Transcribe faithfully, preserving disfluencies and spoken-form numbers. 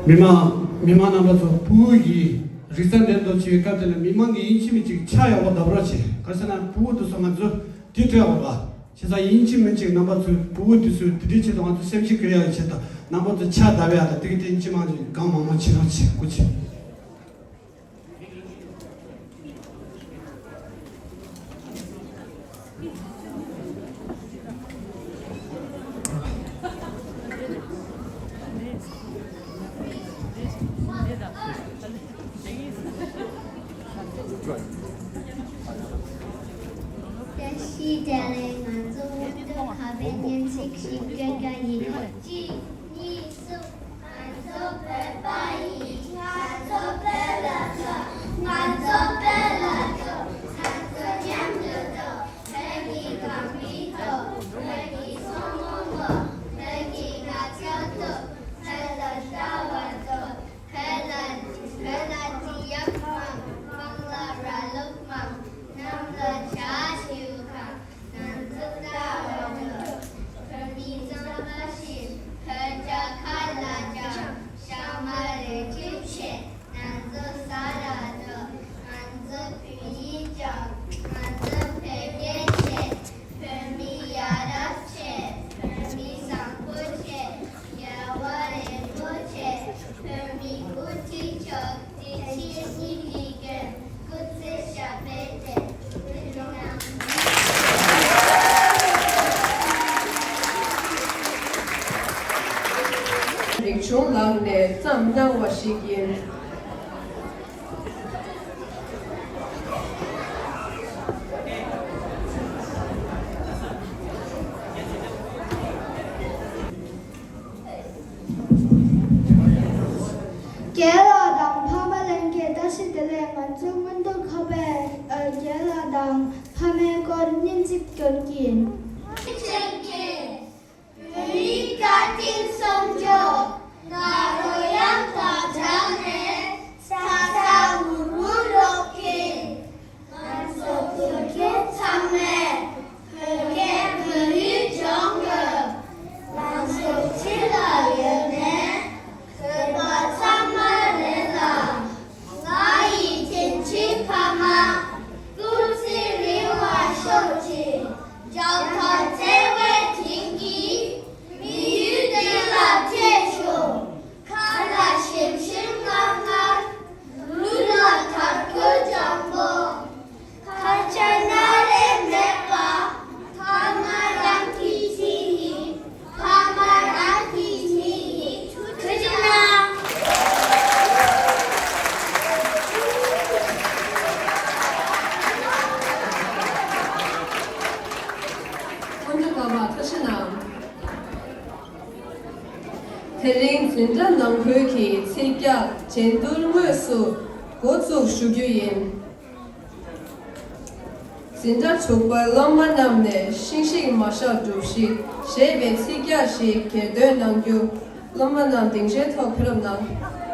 མི་མང་མི་མང་རྣམ་པ་ཚོ། ཕྲུ་གུ་གི་རིག་རྩལ་འགྲན་བསྡུར་བྱེད་པའི་སྐབས་དེ་ལ་མི་མང་གིས་ཡིན་གཅིག་མིན་གཅིག་ཕྱག་ཡག་པོ་བརྡབ་རོགས་བྱེད། ག་རེ་ཟེར་ན་ཕྲུ་གུ་དེ་ཚོ་ང་ཚོ་དེ་སྤྲད་དགོས་པ། བྱས་ཙང་ཡིན་གཅིག་མིན་གཅིག་རྣམ་པ་ཚོས་ཕྲུ་གུ་དེ་ཚོའི་དེ་འདྲའི་ཆེད་དུ་ང་ཚོ་སེམས་ཤུགས་སྐྱེད་ཡག་གི་ཆེད་དུ་རྣམ་པ་ཚོས་ཕྱག་བརྡབ་ཡག་དང་། དེ་གི་དེ་ཡིན་གཅིག་མིན་གཅིག་གང་མང་མང་བྱེད་རོགས་བྱེད། སྐུ་མཁྱེན། བཀྲ་ཤིས་བདེ་ལེགས། ང་ཚོ་སྔོན་འགྲོ་ཁ་པའི་སྙན་ཚིག་ཞིག་སྐྱོན་རྒྱ་ཡིན། གཅིག་གཉིས་གསུམ། ང་ཚོ་བོད་པ་ཡིན། ང་ཚོ་བོད་ལ་སྐྱོ། ང་ཚོ་བོད་ལ་སྐྱོ། ང་ཚོ་མཉམ་དུ་སྐྱོ། བོད་ཀྱི་རྐང་མི་ཐོབ། བོད་ཀྱི་སྲུ་མོ་མོ། བོད་ཀྱི་ང་ཚོ་ཐུབ། བོད་ལ་ལྟ་བ་སྐྱོ། བོད་ལ་བོད་ལ་འདི་ཡག་མང་། མང་ལ་ར་ལུག་མང་། གནམ་ལ་བྱ་བྱིའུ་གང་། ང་ཚོ་ལྟ་བ་འགྲོ། བོད་མི་གཙང་མ་ཞིག་བོད་རྒྱལ་ཁ་ལ་འཇམ། ཞྭ་དམར་རལ་གྲི་ཆེ། ང་ཚོ་ས་ར་འགྲོ། ང་ཚོ་བོད་ཡིག་འཇམ། ང་ཚོ་བོད་སྐད་ཆེ། བོད་མི་ཡ་རབས་ཆེ། བོད་མི་བཟང་པོ་ཆེ། རྒྱལ་བ་རིན་པོ་ཆེ། བོད་མི་དབུ་ཁྲིད་མཆོག་དེ་ཕྱི་གཉིས་ཀྱི་སྐྱོན། སྐུ་ཚེ་ཞབས་པད་བརྟན། རིག་ཆུང་ལགས་ནས་བརྩམས་གནང་བ་ཞིག་ཡིན། རྒན་ལགས་དང་ཕ་མ་ལྷན་རྒྱས་བཀྲ་ཤིས་བདེ་ལེགས། ང་ཚོ་སྔོན་འགྲོ་ཁ་པའི་ཨ་རྒན་ལགས་དང་ཕ་མའི་སྐོར་སྙན་ཚིག་སྐྱོན་གྱི་ཡིན། བོད་ཡིག་བཀའ་དྲིན་གསུམ་སྦྱོར། ང་རོ་དབྱངས་དང་སྦྲགས་ནས་ས་ས་འུར་འུར་ཀློག་གིན། ང་ཚོ་བོད་ཕྲུག་ཚང་མས་བོད་སྐད་བོད་ཡིག་སྦྱོང་དགོས། ང་ཚོ་ཕྱི་ལ་ཡོད་ནས་བོད་པ་ཚང་མ་རེད་ལ། ང་ཡི་དྲིན་ཆེན་ཕ་མ་སྐུ་ཚེ་རིང་བ་ཤོག་ཅིག་རྒྱལ་ཁབ་བརྩེ་བའི་དྲིན་གྱིས་མི་ཡུལ་འདི་ལ་སྤྲད་ཤོག་ཁ་ལ་ཞིམ་ཞིམ་མངར་མངར། ལུས་ལ་དར་གོས་འཇམ་པོ། ཁ་ཆེ་སྣ་རལ་མེད་པ། ཕ་མ་རང་གི་དྲིན་ཡིན། ཕ་མ་རང་གི་དྲིན་ཡིན། ཐུགས་རྗེ་གནང་། སྔོན་འགྲོ་ཁ་པ་ཐུགས་རྗེ་གནང་། དེ་རིང་འཛིན་གྲྭ་ནང་ཁུལ་གྱི་ཚིག་རྒྱག་འགྲན་བསྡུར་དངོས་སུ་འགོ་བཙུགས་ཞུ་རྒྱུ་ཡིན། འཛིན་གྲྭ་དྲུག་པའི་སློབ་མ་རྣམས་ནས་ཤིང་ཤིག་མ་བཞག་སྒྲུབ་ཤིག་ཞེས་པའི་ཚིག་རྒྱག་ཞིག་གྱེར་འདོན་གནང་རྒྱུ། སློབ་མ་རྣམས་སྡིངས་ཆའི་ཐོག་ཕེབས་རོགས་གནང་།